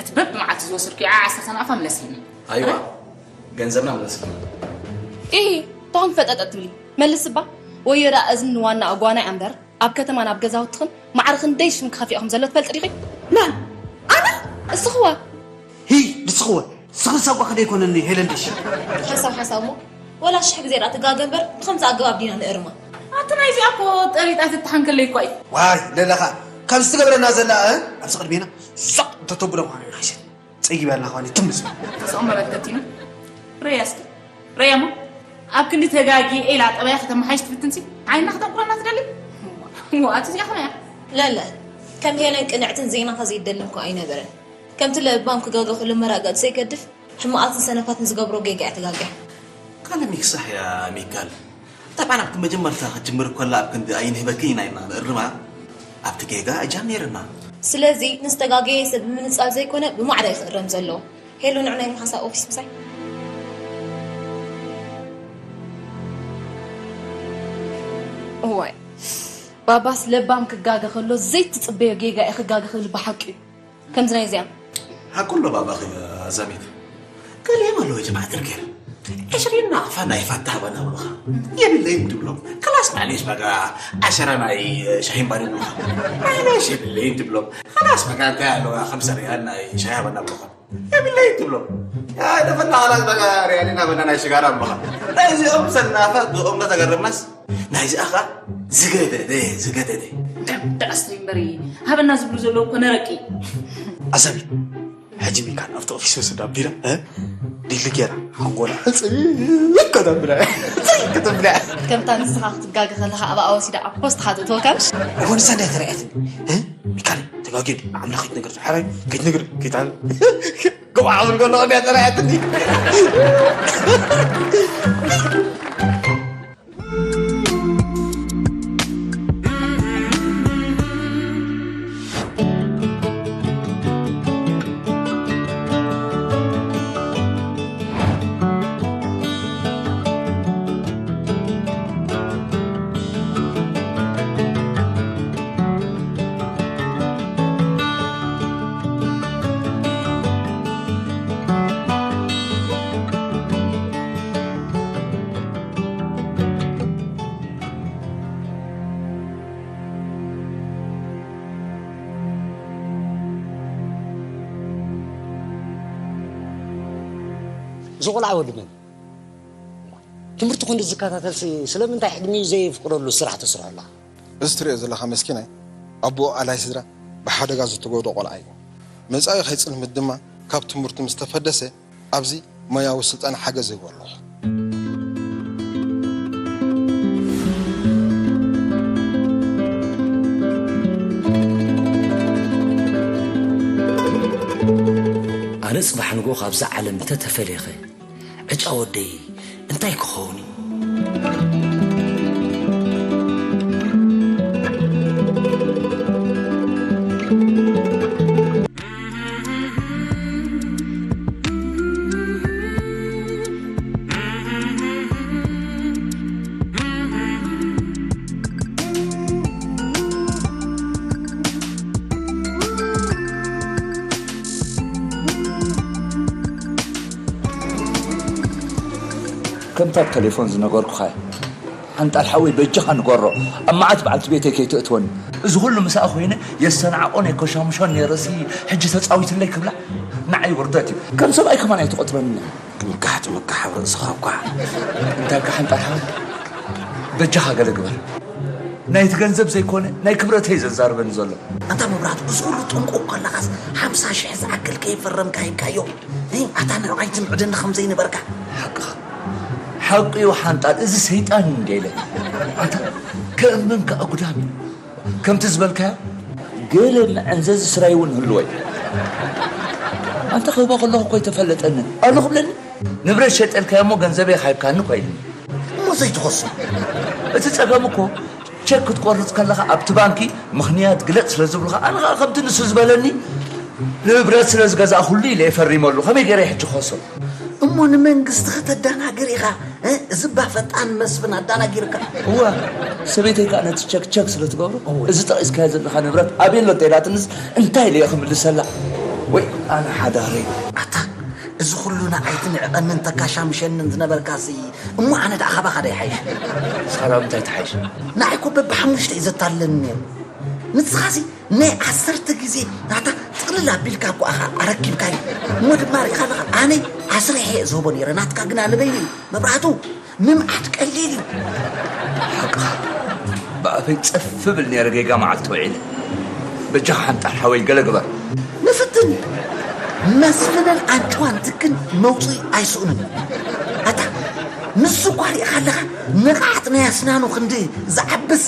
እቲ በብመዓልቲ ዝወሰድኩ ዓሰርተ ናቕፋ ምለስልኒ። ኣይዋ፣ ገንዘብና ምለስልኒ። ኢሂ፣ እንታይ ፈጠጠ ትብሊ? መልስ እባ። ወዮ ደኣ እዝኒ ንዋና ጓና እያ እምበር፣ ኣብ ከተማን ኣብ ገዛውትኽን ማዕረ ክንደይ ሽም ክኸፍእ ከም ዘሎ ትፈልጢ ዲኺ? መን? ኣነ? እስኽወ። ሂ፣ ንስኽወ። ስኽን ሳጓ ክንደይ ኮነኒ ሄለን ደሽ። ሓሳብ ሓሳብ እሞ፣ ወላ ሽሕ ግዜ ደኣ ትጋገ እምበር፣ ብኸምዚ ኣገባብ ዲና ንእርማ? ኣቲ ናይዚኣ እኮ ጠሪጣ ትተሓንከለይ እኮ እዩ። ዋይ፣ ለለኻ፣ ካብ ዝትገብረና ዘላ፣ እ? ኣብዚ ቅድሜና ዛቕ እንተተብሎ ምዃኑ እዩ፣ ኣይሸት። ጸጊባልና ኳኒ ትም ዝብል። ተስኦም መበተቲና። ረያ እስኪ። ረያ እሞ። ኣብ ክንዲ ተጋጊ ኢላ ጠባያ ከተመሓይሽ ትፍትንሲ። ዓይና ከተንቁረና ትደሊ። ሞ ኣቲ እዚኣ ኸመያ? ለለ። ከም ሄለን ቅንዕትን ዜናኻ ዘይደልን እኮ ኣይነበረን። ከምቲ ለባም ክጋገ ኩሉ መራገጽ ዘይገድፍ፣ ሕማቓትን ሰነፋትን ዝገብሮ ጌጋ እያ ተጋግያ። ካልእ ሚክሳሕ እያ ሚካል። ጠብዓን ኣብቲ መጀመርታ ክትጅምር ከላ ኣብ ክንዲ ኣይንህበክን ኢና ኢልና ንእርማ፣ ኣብቲ ጌጋ እጃም ነይርና። ስለዚ ንዝተጋገየ ሰብ ብምንጻል ዘይኮነ ብማዕረ እዩ ክእረም ዘለዎ። ሄሉ ንዕናይ ምሓሳ ኦፊስ ምሳይ። እዋይ፣ ባባስ ለባም ክጋገ ከሎ ዘይትጽበዮ ጌጋ እዩ ክጋገ ክብል ብሓቂ እዩ። ከምዚ ናይ እዚኣ። ሓቁ ኣሎ ባባኺ ኣዛሚት። ገሊኦም ኣለዉ ጀማዓ ትርጌር። ዕሽሪን ናቕፋ ናይ ፋታ ሃበና ብሉኻ። የብለይን ትብሎም። ከላስ ማዕሌሽ በቃ ዓሸራ ናይ ሻሂን ባኒ ብሉኻ። ማዕሌሽ የብለይን ትብሎም። ከላስ በቃ እንታይ ኣለዋ ኸምሳ ሪያል ናይ ሻሂ ሃበና ብሉኻ። የብለይን ትብሎም። ያ ደፈና ከላስ በቃ ሪያልን ሃበና ናይ ሽጋራ ብሉኻ። ናይዚኦም ሰናፋት ብኦም ተገረምናስ ናይዚኣ ኸኣ ዝገደደ፣ ዝገደደ። ደዕስተይ እምበሪ፣ ሃበና ዝብሉ ዘለዉ እኮ ነረቂ። ኣዛሚት፣ ሕጂ ሚካን ኣብቲ ኦፊስ ወስድ ኣቢላ፣ እ? ዲሊ ጌራ ሓንጎላ ሕፅይ ከተብላ ሕፅይ ከተብላ ከምታ ንስኻ ክትጋገ ከለኻ ኣብኣ ወሲዳ ኣብ ፖስት ሓጥእትወካንሽ እወ ንሳ እንዳ ተረኣየትኒ እ? ሚካል ተጋጊን ንዓምላ ከይትነግር ሓራይ ከይትነግር ከይታ ገባ ዓብል ከሎ እንዳ ተረኣየትኒ እዚ ቆልዓ ወዲ መን? ትምህርቲ ክንዲ ዝከታተልሲ ስለምንታይ ዕድሚኡ ዘየፍቅደሉ ስራሕ ተስርሖ ኣለኻ? እዚ ትሪኦ ዘለኻ መስኪናይ ኣቦኡ ኣላይ ስድራ ብሓደጋ ዝተጎድኦ ቆልዓ እዩ። መጻኢ ከይጽልምት ድማ ካብ ትምህርቱ ምስ ተፈደሰ ኣብዚ ሞያዊ ስልጠና ሓገዝ ይህቦ ኣለኹ። ኣነ ጽባሕ ንግሆ ካብዛ ዓለም እንተተፈልየኸ ዕጫ ወደይ እንታይ ክኸውን እዩ? ከምታ ኣብ ተሌፎን ዝነገርኩኻ ሓንጣል ሓወይ በጃኻ ንገሮ ኣብ መዓት በዓልቲ ቤተይ ከይተእትወኒ እዚ ኩሉ ምሳኣ ኮይነ የሰናዕቆ ናይ ኮሻሙሾን ነይረሲ ሕጂ ተጻዊትለይ ክብላ ንዓይ ውርደት እዩ ከም ሰብኣይ ከማን ኣይትቆጽረኒ ምካሕ ትምካሕ ኣብ ርእስኻ እኳ እንታይ እካ ሓንጣል ሓወይ በጃኻ ገለ ግበር ናይቲ ገንዘብ ዘይኮነ ናይ ክብረተይ ዘዛርበኒ ዘሎ ኣንታ መብራህቱ እዚ ኩሉ ጥንቁቕ ከለኻስ ሓምሳ ሽሕ ዝኣክል ከይፈረምካ ሂብካዮ ኣታ ንዕዓይ ትምዕደኒ ከም ዘይነበርካ ሓቅኻ ሓቂዩ ሓንጣል እዚ ሰይጣን እንደ ኢለ ኣታ ከእምንካ ኣጉዳም እዩ ከምቲ ዝበልካዮ ገለ መዐንዘዚ ስራይ እውን ህልወይ ኣንተ ክህቦ ከለኹ እኮ ይተፈለጠኒ ኣሎ ክብለኒ ንብረት ሸጠልካዮ እሞ ገንዘበይ ካይብካኒ እኮ ኢልኒ እሞ ዘይትኸሶ እቲ ጸገም እኮ ቸክ ክትቆርጽ ከለኻ ኣብቲ ባንኪ ምኽንያት ግለጽ ስለ ዝብሉኻ ኣነ ኸኣ ከምቲ ንሱ ዝበለኒ ንብረት ስለ ዝገዛእኩሉ ኢለ እየ ፈሪመሉ ከመይ ገይረ ሕጂ ክኸሶ እሞ ንመንግስቲ ከተዳናግር ኢኻ እዚ እባ ፈጣን መስፍን ኣዳናጊርካ እዋ ሰበይተይ ከዓ ነቲ ቸክ ቸክ ስለ ትገብሮ እዚ ጠቒስካዮ ዘለኻ ንብረት ኣበይ ኣሎ እንተኢላትንስ እንታይ ኢለ እየ ክምልሰላ ወይ ኣነ ሓዳረይ ኣታ እዚ ኩሉ ንዓይትን ዕቐንን ተካሻምሸንን ዝነበርካሲ እሞ ኣነ ደኣ ካባኻ ዶ ይሓይሽ ንስኻ ደኣ ምንታይ ትሓይሽ ንዓይ እኮ በብሓሙሽተ እዩ ዘታልለኒ ነይሩ ንስኻሲ ናይ ዓሰርተ ግዜ ናታ ጥቕልል ኣቢልካ እኮ ኣኻ ኣረኪብካዮ እሞ ድማ ርኢኻ ኣለኻ ኣነ ኣስሪሐ እየ ዝህቦ ነይረ ናትካ ግና ንበይኑ እዩ መብራህቱ ምምዓት ቀሊል እዩ ሓቅኻ ብኣፈይ ጸፍ ብል ነይረ ጌጋ መዓልቲ ውዒለ በጃኻ ሓንጣል ሓወይ ገለ ግበር ንፍትን መስፍንን ኣንጭዋን ትክን መውፅኢ ኣይስእኑን ኣታ ንሱ እኳ ርኢኻ ኣለኻ ንቕዓት ናይ ኣስናኑ ክንዲ ዝዓብስ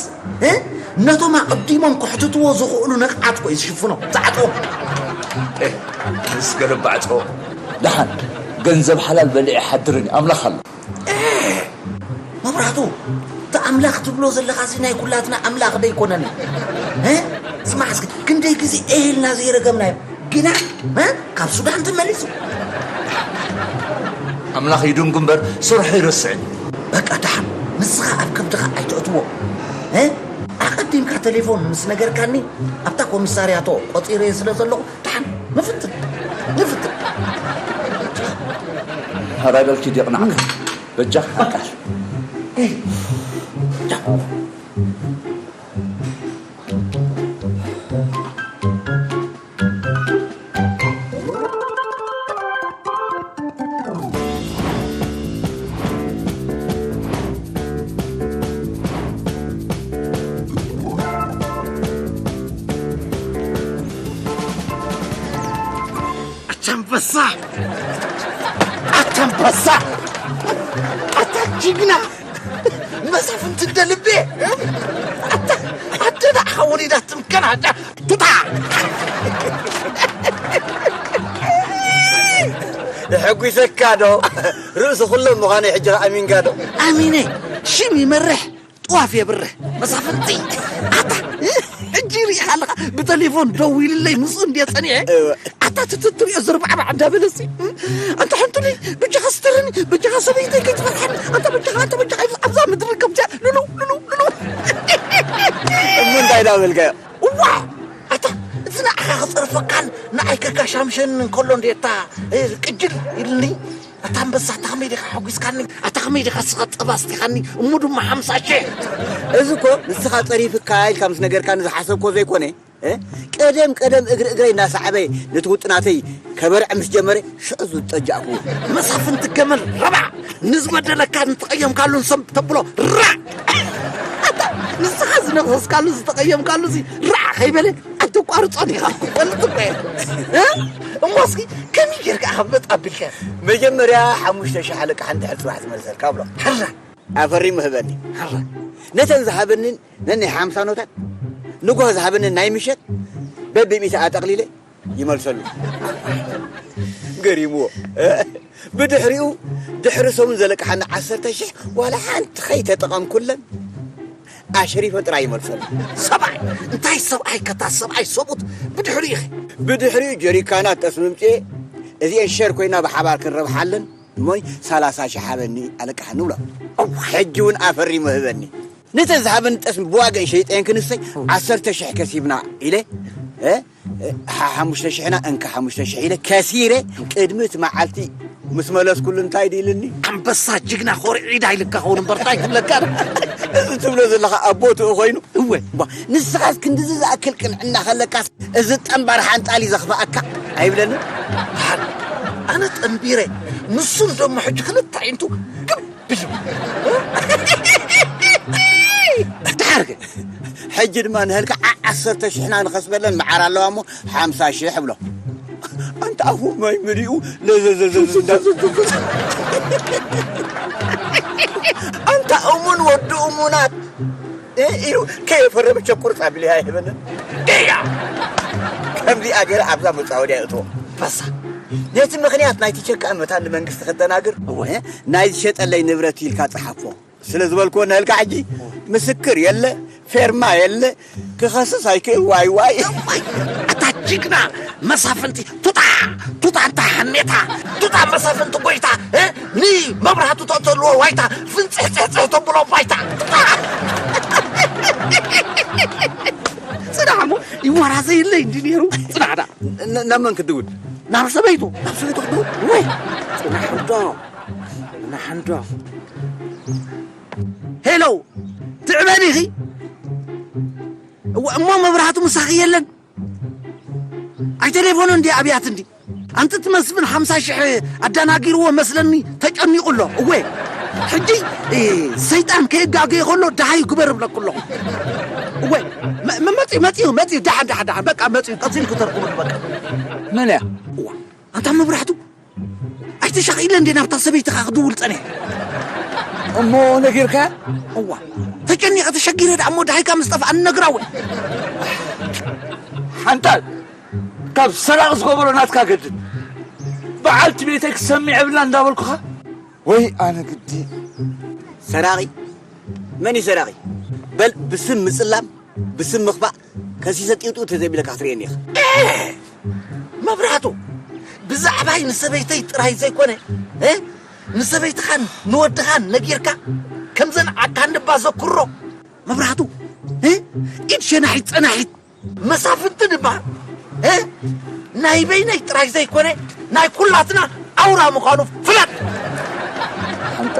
ነቶም ኣቐዲሞም ክሕትትዎ ዝኽእሉ ንቕዓት ኮይ ዝሽፍኖ ዛዕጦ ምስ ገለባዕጦ ደሓን ገንዘብ ሓላል በሊዐ ሓድርን ኣምላኽ ኣሎ መብራህቱ እቲ ኣምላኽ ትብሎ ዘለኻሲ ናይ ኩላትና ኣምላኽ ዶ ኣይኮነን ስማዕ እስኪ ክንደይ ግዜ ኤልና ዘይረገምናዮ ግና ካብ ሱዳን ተመሊሱ ኣምላኽ ይድንጉ እምበር ስርሑ ይርስዕን በቃ ደሓን ንስኻ ኣብ ከብድኻ ኣይተእትዎ ኣቐዲምካ ቴሌፎን ምስ ነገርካኒ ኣብታ ኮሚሳርያቶ ቆፂረየ ስለ ዘለኹ ደሓን ንፍትን ንፍትን ሃዳገልኪ ዲቕናዕካ በጃ ሓቃል ኣቻምበሳ ኣታ ኣንበሳ፣ ኣታ ጅግና፣ መሳፍንቲ እንደ ልቤ፣ ኣታ ኣደ ንዓኻ ወሊዳ ትምከን ኣዳ ቱታ። የሐጒሰካ ዶ? ርእሲ ኩሎም ምዃነይ ሕጂ ኣሚንካ ዶ? ኣሚነ፣ ሽም ይመርሕ፣ ጥዋፍ የብርህ። መሳፍንቲ፣ ኣታ፣ ሕጂ ርኢኻ ኣለኻ፣ ብቴሌፎን ደዊልለይ፣ ምስኡ እንድየ ጸኒሐ። እወ። ኣታ፣ ትትትሪኦ ዝርባዕባዕ እንዳበለሲ፣ ኣንታ ሕንቱለይ፣ በጃኻ ስተረኒ፣ በጃኻ ሰበይተይ ከይትፈርሓኒ፣ ኣንታ በጃኻ፣ ኣንታ በጃኻ፣ ኣብዛ ምድሪ ከምዚኣ፣ ሉሉ፣ ሉሉ፣ ሉሉ። እሞ እንታይ ዳበልካዮ? እዋ፣ ኣታ፣ እቲ ንዓኻ ክጸርፈካን ንዓይ ከጋሻምሸን እንከሎ እንዴታ፣ እ፣ ቅጅል ኢልኒ። ኣታ ኣንበሳ፣ ኣታ ከመይ ዲኻ ሓጒስካኒ? ኣታ ከመይ ዲኻ ስኻ ጸባ ኣስቲኻኒ? እሞ ድማ ሓምሳ ሽሕ። እዚ እኮ ንስኻ ጸሪፍካ ኢልካ ምስ ነገርካኒ ዝሓሰብኮ ዘይኮነ፣ እ? ቀደም ቀደም እግሪ እግረይ እናሰዓበ ነቲ ውጥናተይ ከበርዕ ምስ ጀመረ ሽዑ ዝጠጃእኩዎ። መሳፍንቲ ገመል ረባዕ! ንዝበደለካ ንተቐየምካሉን ሰብ ተብሎ ራዕ! ኣታ ንስኻ ዝነኸስካሉ ዝተቐየምካሉ እዚ ራዕ ከይበለ ኣይተቋርጾን ኢኻ። ክፈልጥ እኮ እየ። እ? እሞ እስኪ ከመይ ጌርካ ኢኻ መጥ ኣቢልካ? መጀመርያ ሓሙሽተ ሽሕ ኣለቃሕ እንድሕር ጽባሕ ዝመልሰልካ ብሎ። ሕራ። ኣፈሪሙ ህበኒ። ሕራ። ነተን ዝሃበንን ነናይ ሓምሳ ኖታት፣ ንጎሆ ዝሃበንን ናይ ምሸት በብሚእቲ ኣጠቕሊለ ይመልሰሉ። ገሪምዎ። ብድሕሪኡ ድሕሪ ሰሙን ዘለቅሓኒ ዓሰርተ ሽሕ ዋላ ሓንቲ ከይተጠቐምኩለን ኣሸሪፈ ጥራይ ይመልሰሉ። ሰብኣይ፣ እንታይ ሰብኣይ ከታ ሰብኣይ ሰብኡት ብድሕሪኡ ኢኺ። ብድሕሪኡ ጀሪካናት ጠስሚ ምጽኤ እዚኤን ሸር ኮይና ብሓባር ክንረብሓለን እሞይ ሰላሳ ሽሕ ሃበኒ ኣለቅሓ ንብሎ። እዋይ። ሕጂ እውን ኣፈሪሙ ህበኒ። ነተን ዝሃበኒ ጠስሚ ብዋገን ሸይጠየን ክንሰይ ዓሰርተ ሽሕ ከሲብና ኢለ፣ እ፣ እ፣ ሓ-፣ ሓሙሽተ ሽሕና እንካ ሓሙሽተ ሽሕ ኢለ ከሲረ ቅድሚ እቲ መዓልቲ ምስ መለስኩሉ እንታይ ድኢልኒ? ኣንበሳ ጅግና ኮርዒዳ ኢልካ ኸውን እምበር እንታይ ክብለካ? እዚ ትብሎ ዘለኻ ኣብ ቦትኡ ኮይኑ? እወ። ባ፣ ንስኻስ ክንድዚ ዝኣክል ቅንዕና ከለካስ እዚ ጠንባር ሓንጣል እዩ ዘኽፍኣካ ኣይብለንን? ደሓን፣ ኣነ ጠንቢረ፣ ንሱ እንደሞ ሕጂ ክልተ ኣዒንቱ ግብ ኢሉ። ደሓር ግን፣ ሕጂ ድማ ንህልካ ዓ-፣ ዓሰርተ ሽሕና ንኸስበለን መዓር ኣለዋ እሞ ሓምሳ ሽሕ እብሎ። ኣንታ ኣፉ ማይ መሊኡ ለዘዘዘዘ። ኣንታ እሙን ወዲ እሙናት። እ፣ ኢሉ ከየፈረመ ቸኩርጽ ኣቢሉ ኣይህበንን። እያ። ከምዚኣ ገይረ ኣብዛ መጻወድያ እእትዎ። በሳ። ነቲ ምኽንያት ናይቲ ቸካ መታን ንመንግስቲ ከተናግር፣ እወ። እ፣ ናይ ዝሸጠለይ ንብረት ኢልካ ጸሓፎ። ስለ ዝበልክዎ ንህልካ ሕጂ ምስክር የለ፣ ፌርማ የለ፣ ክኸስስ ኣይክእል፣ ዋይ ዋይ። እዋይ፣ ኣታ ጅግና መሳፍንቲ፣ ቱጣ፣ ቱጣ፣ ኣታ ሓሜታ፣ ቱጣ መሳፍንቲ ጎይታ፣ እ? ንመብራህቱ ተእተልዎ ዋይታ፣ ፍንጽሕጽሕጽሕ ተብሎ ባይታ። ጽናሕ እሞ ይወራዘየለይ እንዲ ነይሩ፣ ጽናሕ ደኣ። ን-፣ ናብ መን ክትድውል? ናብ ሰበይቱ። ናብ ሰበይቱ ክትድውል? ወይ፣ ጽናሕ እንዶ፣ ጽናሕ እንዶ። ሄሎ፣ ትዕበኒ ኢኺ? እወ፣ እሞ መብራህቱ ምሳኺ የለን? ኣይተሌፎኖ እንዲ ኣብያት እንዲ። ኣንቲ እቲ መስፍን ሓምሳ ሽሕ ኣደናጊርዎ መስለኒ ተጨኒቑ ኣሎ። እወ፣ ሕጂ፣ እ፣ ሰይጣን ከየጋገየ ከሎ ደሃይ ግበር እብለኩ ኣለኹ። እወ፣ መ-፣ መ-፣ መጺኡ፣ መጺኡ፣ መጺኡ፣ ደሓን፣ ደሓን፣ ደሓን፣ በቃ መጺኡ፣ ቀጺልኩ ተርኩብሉ በቃ። መን እያ? እዋ፣ ኣንታ መብራህቱ፣ ኣይተሻቒለ እንዴ ናብታ ሰበይትኻ ክድውል ጸኒሐ። እሞ ነጊርካ? እዋ፣ ተጨኒቐ ተሸጊረ ደኣ እሞ ደሃይካ ምስ ጠፍኣኒ ነግራ እውን። ሓንጣል፣ ካብ ሰራቕ ዝኸበሮ ናትካ ገድል። በዓልቲ ቤተይ ክትሰምዕ የብላ እንዳበልኩኻ? ወይ ኣነ ግዲ። ሰራቒ? መን እዩ ሰራቒ? በል ብስም ምጽላም፣ ብስም ምኽፋእ፣ ከሲሰ ጢውጢው ተዘይቢለ ካትርእየኒ ኢኻ። ኤ! መብራህቱ፣ ብዛዕባይ ንሰበይተይ ጥራይ ዘይኮነ፣ እ? ንሰበይትኻን ንወድኻን ነጊርካ፣ ከምዘን ዓካንባ ዘኩሮ። መብራህቱ፣ እ? ኢድ ሸናሒት ጸናሒት። መሳፍንቲ ድማ፣ እ? ናይ በይነይ ጥራይ ዘይኮነ፣ ናይ ኩላትና ኣውራ ምዃኑ ፍለጥ። ሓንጣ፣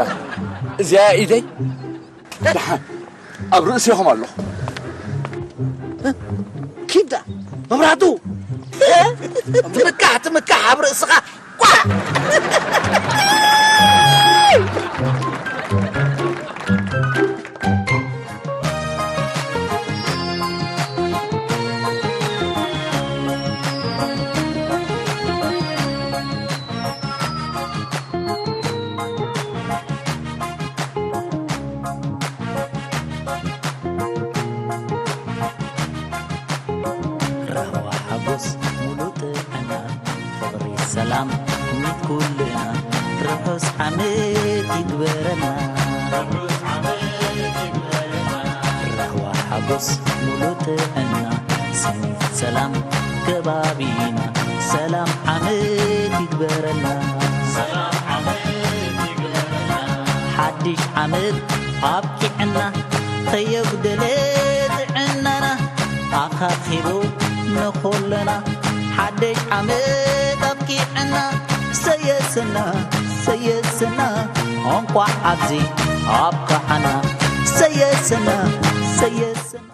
እዚኣ ኢደይ ደሓን ኣብ ርእሲኹም ኣለኹ። ኪዳ መብራህቱ፣ ትምካሕ፣ ትምካሕ ኣብ ርእስኻ። ቋዕ! ስ ሙሉ ጥዕና ሰላም ከባቢና ሰላም ዓመት ይግበረልና። ሓድሽ ዓመት ኣብቂዕና ከየጉደለ ጥዕናና ኣኻኺቡ ንኹልና ሓድሽ ዓመት ኣብቂዕና ሰየስና ሰየስና እንቋዕ ኣብዚ ኣብቃዓና ሰየስና ሰየስና